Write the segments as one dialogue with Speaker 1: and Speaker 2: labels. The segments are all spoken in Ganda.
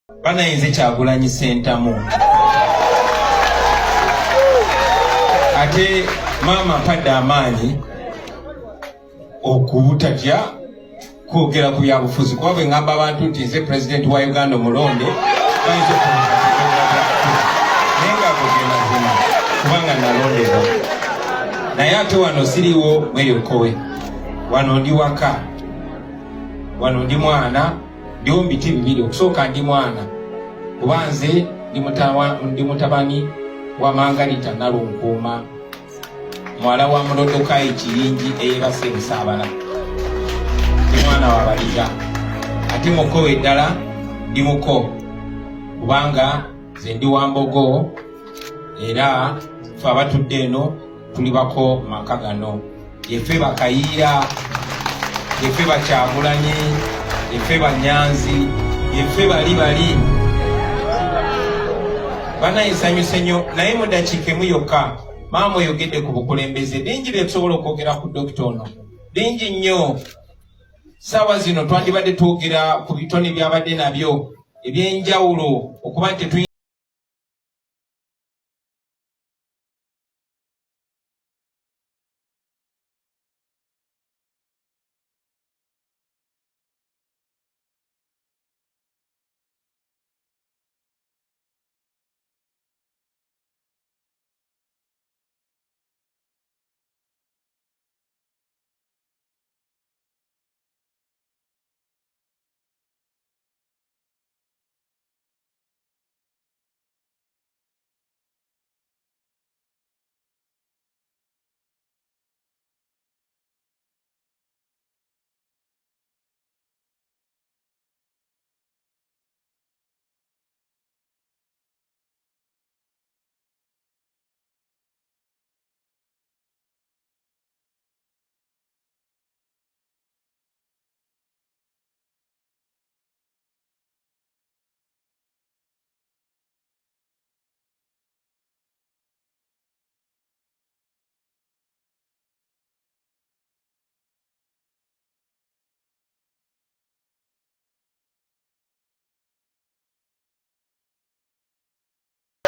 Speaker 1: Banaye nze Kyagulanyi Ssentamu. Ate maama mpadde amaanyi okubutatya kwogera ku byabufuzi kuba bwe ngamba abantu nti nze pulezidenti wa Uganda omulonde bayinza naye nga ago ge mazima kubanga nalondebwa. Naye ate wano siriwo mweyokowe, wano ndi waka, wano ndi mwana ndiwo mu biti bibiri. Okusooka ndi mwana kuba nze ndi mutabani wa Mangalita Nalunkuuma, muwala wa Mulodokayi Kiyingi eyebase Busaabala, ndi mwana wa Baliga. Ate muko eddala ndi muko kubanga nze ndi wa Mbogo, era ffe abatudde eno tuli bako maka gano. Yeffe Bakayiira, yeffe Bakyagulanyi, yeffe Banyanzi, yeffe bali bali. Banaye nsanyuse nnyo, naye mu ddakiika emu yokka maama oyogedde ku bukulembeze. Bingi bye tusobola okwogera ku dokita ono, bingi nnyo. Saawa zino twandibadde twogera ku bitone byabadde nabyo eby'enjawulo okuba nti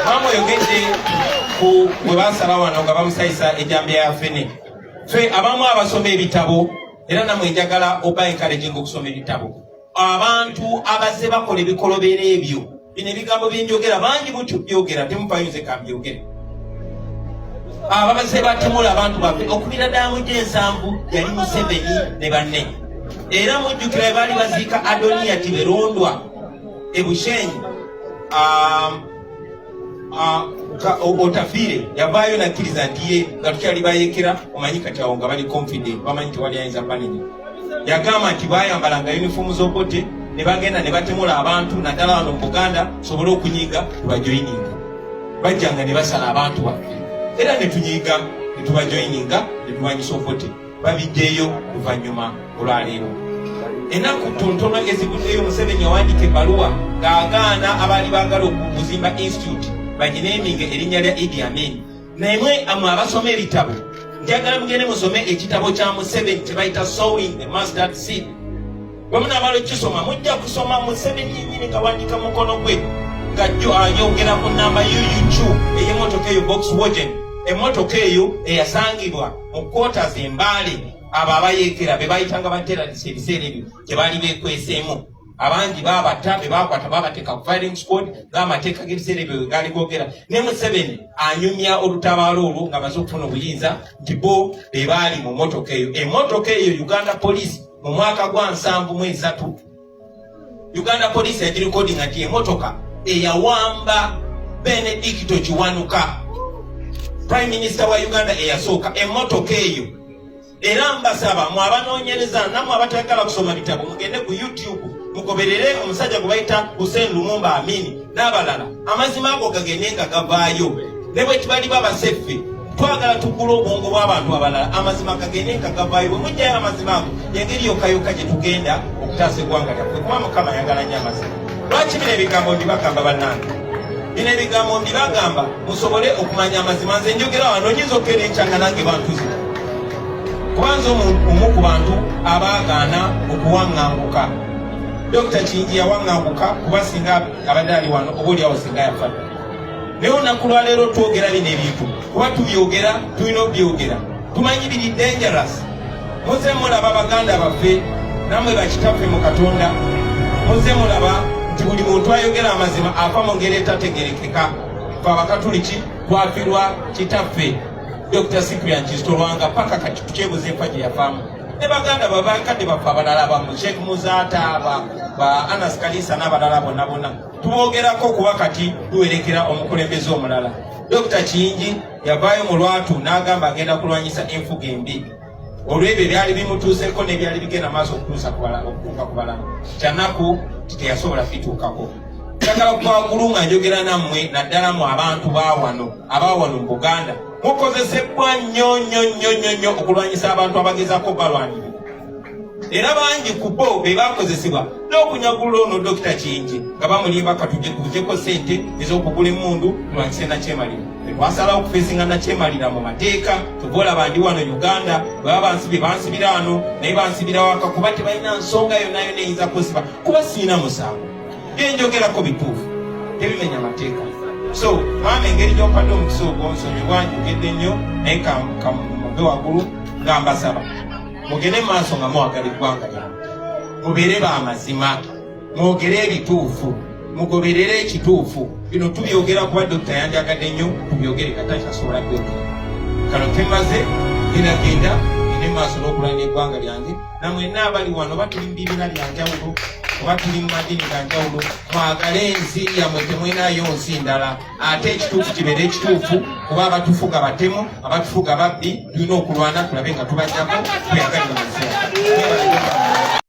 Speaker 1: Maama oyogedde ku bwe basala wano nga bamusayisa ejambiya ya fene. Ffe abamu abasoma ebitabo, era namwe njagala oba encouraging okusoma ebitabo. Abantu abazze bakola ebikolobero ebyo, bino ebigambo byenjogera bangi butyo byogera, temufayo nze kambyogere. Ababazze batemula abantu baffe okubira ddala mu gy'ensanvu yali Museveni ne banne. Era mujjukira bwe baali baziika Adoniya Tiberondwa e Bushenyi, Otafiire yavaayo nakkiriza nti ye nga tukyali bayekera, omanyi kati awo nga bali confident, bamanyi tewali ayinza banenya. Yagamba nti bayambalanga yunifoomu z'Obote ne bagenda ne batemula abantu naddala wano mu Buganda sobole okunyiiga tubajoyininga. Bajjanga ne basala abantu baffe era ne tunyiiga ne tubajoyininga ne tulwanyisa Obote. Babijjeeyo luvannyuma olwaleero. Ennaku ntono ezivuddeyo Museveni yawandiika ebbaluwa ng'agaana abaali baagala okuzimba institute bagineeminge erinnya lya Idi Amin. Naye mwe amwe abasoma ebitabo, njagala mugende musome ekitabo kya Museveni kye bayita Sowing the Mustard Seed. Bwe munaamala okukisoma mujja kusoma Museveni yennyini ng'awandiika mukono gwe nga ayogera ku namba UUQ ey'emmotoka eyo Volkswagen, emmotoka eyo eyasangibwa mu quarters e Mbale, abo abayeekera be bayitanga ba terrorists ebiseera ebyo gye baali beekweseemu. Abangi babatta, be bakwata babateeka ku firing squad ng'amateeka g'ebiseera ebyo bwe gaali googera. Ne Museveni anyumya olutabaalo olwo ng'amaze okufuna obuyinza nti bo be baali mu mmotoka eyo. Emmotoka eyo Uganda Police mu mwaka gwa 73 Uganda Police yagirikodinga nti emotoka eyawamba Benedicto Kiwanuka, Prime Minister wa Uganda eyasooka, emotoka eyo. Era mbasaba mwe abanoonyereza nammwe abatayagala kusoma bitabo mugende ku YouTube mugoberere omusajja gwe bayita Hussein Lumumba Amini n'abalala, amazima ago gagende nga gavaayo. Ne bwe tubali babaseffe twagala tugule obwongo bw'abantu abalala, amazima gagende nga gavaayo. Bwe mujjayo amazima ago, yengeri yokka yokka gye tugenda okutaasa eggwanga lyaffe, kuba Mukama ayagala nnyo amazima. Lwaki bino ebigambo mbibagamba bannange? Bino ebigambo mbibagamba musobole okumanya amazima. Nze njogera wano nyinza okukeera enkya nga nange bantuze, kuba nze omu ku bantu abaagaana okuwaŋŋanguka. Dokita Kiyingi yawaŋŋanguka kuba singa abadde ali wano oba oliawo singa yafa. Naye olunaku lwaleero twogera bino ebintu kuba tubyogera, tulina obyogera, tumanyi biri dangerous. Muze mulaba baganda baffe namwe bakitaffe mu Katonda, muze mulaba nti buli muntu ayogera amazima afa mu ngeri etategerekeka. Fe Abakatuliki twafirwa kitaffe Dr. Cyprian Kizito Lwanga, paka kati tukyebuza enfa gye yafaamu, ne baganda babakadde baffe abalala ba Sheikh Muzaata, ba Anas Kalisa n'abalala bonna bonna tubogerako kuba kati tuwerekera omukulembeze omulala. Dr. Kiyingi yavaayo mu lwatu n'agamba agenda kulwanyisa enfuga embi olw'ebyo ebyali bimutuuseeko n'ebyali bigenda maaso okutuuka ku balamu. Kyanaku teyasobola bituukako. Njagala kwagulu nga njogera nammwe, naddala mu abantu bawano, abawano mu Buganda, mukozesebwa nnyo nnyo nnyo nnyo nnyo okulwanyisa abantu abagezaako balwanirira, era bangi ku bo be bakozesebwa n'okunyagulula ono Dokita Kiyingi nga bamulimba katujeko sente ez'okugula emmundu tulwanyise Nakyemalira. Twasalawo okufeesinga Nakyemalira mu mateeka. Kyova olaba ndi wano Uganda. Bwe baba bansibye, bansibira wano, naye bansibira waka kuba tebalina nsonga yonna yonna eyinza kunsiba, kuba siina musango. Byenjogerako bituufu, tebimenya mateeka. So maama, engeri gyompadde omukisa ogwo, nsonyiwa njogedde nnyo, naye kamuve waggulu nga mbasaba mugende maaso nga mwagala eggwanga lyammwe, mubeere bamazima, mwogere ebituufu, mugoberere ekituufu. Bino tubyogera kuba Dokita yandyagadde nnyo tubyogere, katakyasobola byogera. Kano kemaze, gendagenda gende maaso n'okulwana eggwanga lyange. Namwenna abali wano, oba tuli mu bibiina byanjawulo oba tuli mu madiini ganjawulo, mwagale ensi yammwe, temwenayo nsi ndala. Ate ekituufu kibeere ekituufu, kuba abatufuga batemu, abatufuga babbi. Tulina okulwana tulabe nga tubajjako, tweyagalire mu nsi yaffe.